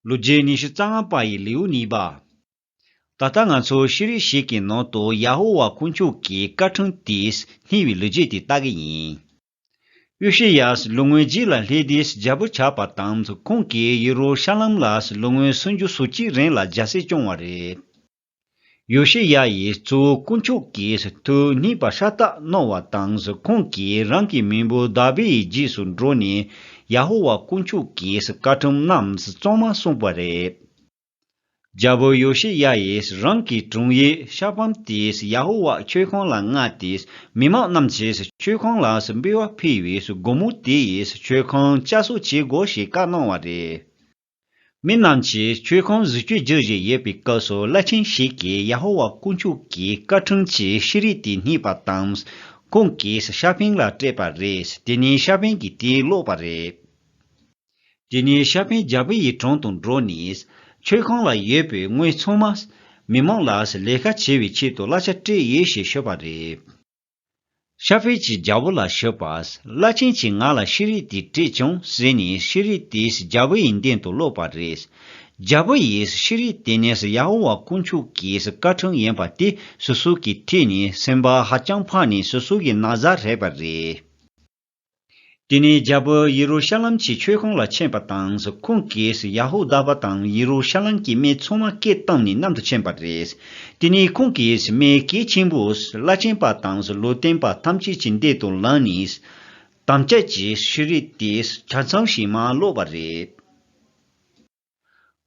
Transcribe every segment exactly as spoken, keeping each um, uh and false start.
ལོ་རྒྱུས་ཉི་ཤུ་རྩ་ལྔ་པ་ཡི་ལེའུ་གཉིས་པ། ད་ལྟ་ང་ཚོ་ཤེས་རིག་ཞིག་གི་ནང་དུ་ཡ་ཧོ་ཝཱ་དཀོན་མཆོག་གི་བཀའ་ཁྲིམས་དེས་བསྣུན་པའི་ལོ་རྒྱུས་དེ་ལྟ་གི་ཡིན། ཡོ་ཤི་ཡཱས་ལོ་ངོ་བརྒྱད་ལ་སླེབས་དུས་རྒྱལ་པོ་ཆགས་པ་དང་ཁོང་གིས་ཡེ་རུ་ཤ་ལམ་ལ་ལོ་ངོ་སུམ་ཅུ་སོ་གཅིག་རིང་ལ་རྒྱལ་སྲིད་སྐྱོང་བ་རེད། ཡོ་ཤི་ཡཱ་ཡིས་གཙོ་བོ་དཀོན་མཆོག་གིས་ཐུགས་མཉེས་པ་ཤ་སྟག་གནང་བ་དང་ཁོང་གིས་རང་གི་མེས་པོ་དཱ་བིད་ཡི་རྗེས་སུ་འགྲོ་ནས་ཡ་ཧོ་ཝཱ་དཀོན་མཆོག་གི་བཀའ་ཁྲིམས་རྣམས་གཙང་མ་སྲུང་བ་རེད། རྒྱལ་པོ་ཡོ་ཤི་ཡཱ་ཡིས་རང་གི་དྲུང་ཡིག་ཤ་པམ་དེས་ཡ་ཧོ་ཝཱ་མཆོད་ཁང་ལ་མངགས་ཏེ་མི་མང་རྣམས་ཀྱིས་མཆོད་ཁང་ལ་འབུལ་བ་ཕུལ་བའི་སྒོར་མོ་དེ་ཡིས་མཆོད་ཁང་བསྐྱར་གསོ་བྱེད་དགོས་ཞེས་བཀའ་གནང་བ་རེད། མི་རྣམས་ཀྱིས་མཆོད་ཁང་བཟོ་བཅོས་རྒྱག་བཞིན་ཡོད་པའི་སྐབས་སུ་བླ་ཆེན་ཞིག་གིས་ཡ་ཧོ་ཝཱ་དཀོན་མཆོག་གི་བཀའ་ཁྲིམས་ཀྱི་ཤེས་རིག་དེ་རྙེད་པ་དང་། ཁོང་གིས་ཤ་པན་ལ་སྤྲད་པ་རེད། དེ་ནས་ཤ་པན་གྱིས་དེ་ཀློག་པ་རེད། དེ་ནས་ཤ་པན་རྒྱལ་པོ་ཡི་དྲུང་དུ་འགྲོ་ནས། མཆོད་ཁང་ལ་ཡོད་པའི་དངུལ་ཚང་མ་མི་མང་ལ་ལས་ཀ་བྱེད་པའི་ཆེད་དུ་གླ་ཆ་སྤྲད་ཡོད་ཞེས་ཤོད་པ་རེད། ཤ་པན་གྱིས་རྒྱལ་པོ་ལ་ཤོད་པ། བླ་ཆེན་གྱིས་ང་ལ་ཤེས་རིག་དེ་སྤྲད་བྱུང་ཟེར་ནས་ཤེས་རིག་དེ་རྒྱལ་པོ་ཡི་མདུན་དུ་ཀློག་པ་རེད། རྒྱལ་པོ་ཡིས་ཤེས་རིག་དེ་ནི་ཡ་ཧོ་ཝཱ་དཀོན་མཆོག་གི་བཀའ་ཁྲིམས་ཡིན་པ་དེ་སོ་སོ་གི་ཐད་ནས་སེམས་པ་ཧ་ཅང་ཕངས་ནས་སོ་སོ་གི་ན་བཟའ་རལ་པ་རེད། དེ་ནས་རྒྱལ་པོ་ཡེ་རུ་ཤ་ལམ་གྱི་མཆོད་ཁང་ལ་ཕྱིན་པ་དང་ཁོང་གིས་ཡ་ཧུ་དཱ་པ་དང་ཡེ་རུ་ཤ་ལམ་གྱི་མི་ཚང་མ་སྐད་བཏང་ནས་མཉམ་དུ་ཕྱིན་པ་རེད། དེ་ནས་ཁོང་གིས་མི་གལ་ཆེན་པོ་བླ་ཆེན་པ་དང་ལུང་སྟོན་པ་ཐམས་ཅད་ཀྱི་མདུན་དུ་ལངས་ནས་དམ་བཅའ་གྱི་ཤེས་རིག་དེ་ཆ་ཚང་ཞིག་མར་ཀློག་པ་རེད།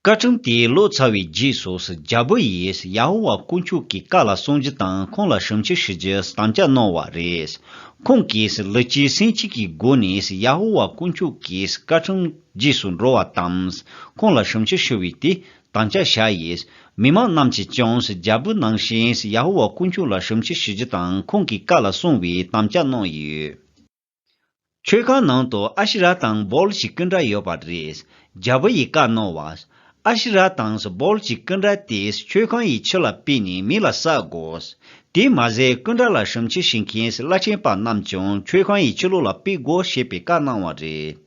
བཀའ་ཁྲིམས་དེ་ཀློག་ཚར་བའི་རྗེས་སུ་རྒྱལ་པོ་ཡིས་ཡ་ཧོ་ཝཱ་དཀོན་མཆོག་གི་བཀའ་ལ་སྲུང་རྒྱུ་དང་ཁོང་ལ་ཞབས་ཕྱི་ཞུ་རྒྱུ་དམ་བཅའ་གནང་བ་རེད། ཁོང་གིས་ལུས་ཀྱི་སེམས་ཀྱི་སྒོ་ནས་ཡ་ཧོ་ཝཱ་དཀོན་མཆོག་གི་བཀའ་ཁྲིམས་རྗེས་སུ་འགྲོ་བ་དང་། ཁོང་ལ་ཞབས་ཕྱི་ཞུ་བའི་དེ་དམ་བཅའ་བཞག་ཡོད། མི་མང་རྣམས་ཀྱིས་ཀྱང་རྒྱལ་པོ་ནང་བཞིན་ཡ་ཧོ་ཝཱ་དཀོན་མཆོག་ལ་ཞབས་ཕྱི་ཞུ་རྒྱུ་དང་ཁོང་གི་བཀའ་ལ་སྲུང་བའི་དམ་བཅའ་གནང་ཡོད། མཆོད་ཁང་ནང་དུ་ཨ་ཤི་ར་དང་བཱ་ཨུལ་གྱི་སྐུ་འདྲ་ཡོད་པ་རེད། རྒྱལ་པོ་ཡིས་བཀའ་གནང་བ། ཨ་ཤི་ར་དང་བཱ་ཨུལ་གྱི་སྐུ་འདྲ་དེ་མཆོད་ཁང་ཡི་ཕྱི་ལ་ཕུད་ནས་མེ་ལ་བསྲེག་དགོས། དེ་མ་ཟད་སྐུ་འདྲ་ལ་ཞབས་ཕྱི་ཞུ་མཁན་བླ་ཆེན་པ་རྣམས་ཀྱང་མཆོད་ཁང་ཡི་ཕྱི་ལོགས་ལ་ཕུད་དགོས་ཞེས་པའི་བཀའ་གནང་བ་རེད།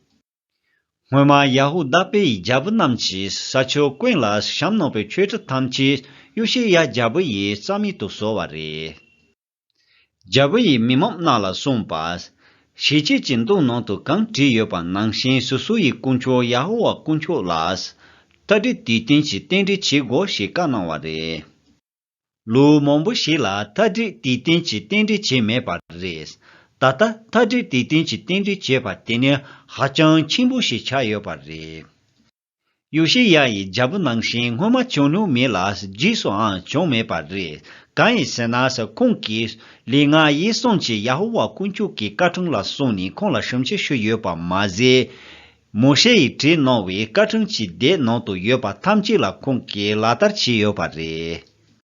སྔོན་མ་ཡ་ཧུ་དཱ་པའི་རྒྱལ་པོ་རྣམས་ཀྱིས་ས་ཕྱོགས་ཀུན་ལ་བཤམས་གནང་བའི་མཆོད་ཁྲི་ཐམས་ཅད་ཡོ་ཤི་ཡ་རྒྱལ་པོ་ཡིས་རྩ་མེད་དུ་བཟོ་བ་རེད། རྒྱལ་པོ་ཡིས་མི་མང་རྣམས་ལ་གསུངས་པ། ཞལ་ཆད་ཀྱི་མདོ་ནང་དུ་གང་བྲིས་ཡོད་པ་ནང་བཞིན་སོ་སོ་ཡི་དཀོན་མཆོག་ཡ་ཧོ་ཝཱ་དཀོན་མཆོག་ལ་ཐ་དད་དུས་སྟོན་གྱི་རྟེན་འབྲེལ་བྱེད་དགོས་ཞེས་བཀའ་གནང་བ་རེད། ལོ་མང་པོ་ཞིག་ལ་ཐ་དད་དུས་སྟོན་གྱི་རྟེན་འབྲེལ་བྱས་མེད་པ་རེད། ད་ལྟ་ཐ་དད་དུས་སྟོན་གྱི་རྟེན་འབྲེལ་བྱས་པ་དེ་ནི་ཧ་ཅང་ཆེན་པོ་ཞིག་ཆགས་ཡོད་པ་རེད། ཡོ་ཤི་ཡ་ཡིས་རྒྱལ་པོ་ནང་བཞིན་སྔོན་མ་བྱུང་མྱོང་མེད་ལ་རྗེས་སུའང་བྱུང་མེད་པ་རེད། གང་ཡིན་ཟེར་ན་ཁོང་གིས་ལུས་ངག་ཡིད་གསུམ་གྱིས་ཡ་ཧོ་ཝཱ་དཀོན་མཆོག་གི་བཀའ་ཁྲིམས་ལ་སྲུང་ནས་ཁོང་ལ་ཞབས་ཕྱི་ཞུས་ཡོད་པ་མ་ཟད། མོ་ཤེ་ཡིས་བྲིས་གནང་བའི་བཀའ་ཁྲིམས་ཀྱི་སྡེ་ནང་དུ་ཡོད་པ་ཐམས་ཅད་ལ་ཁོང་གིས་ལག་བསྟར་བྱས་ཡོད་པ་རེད།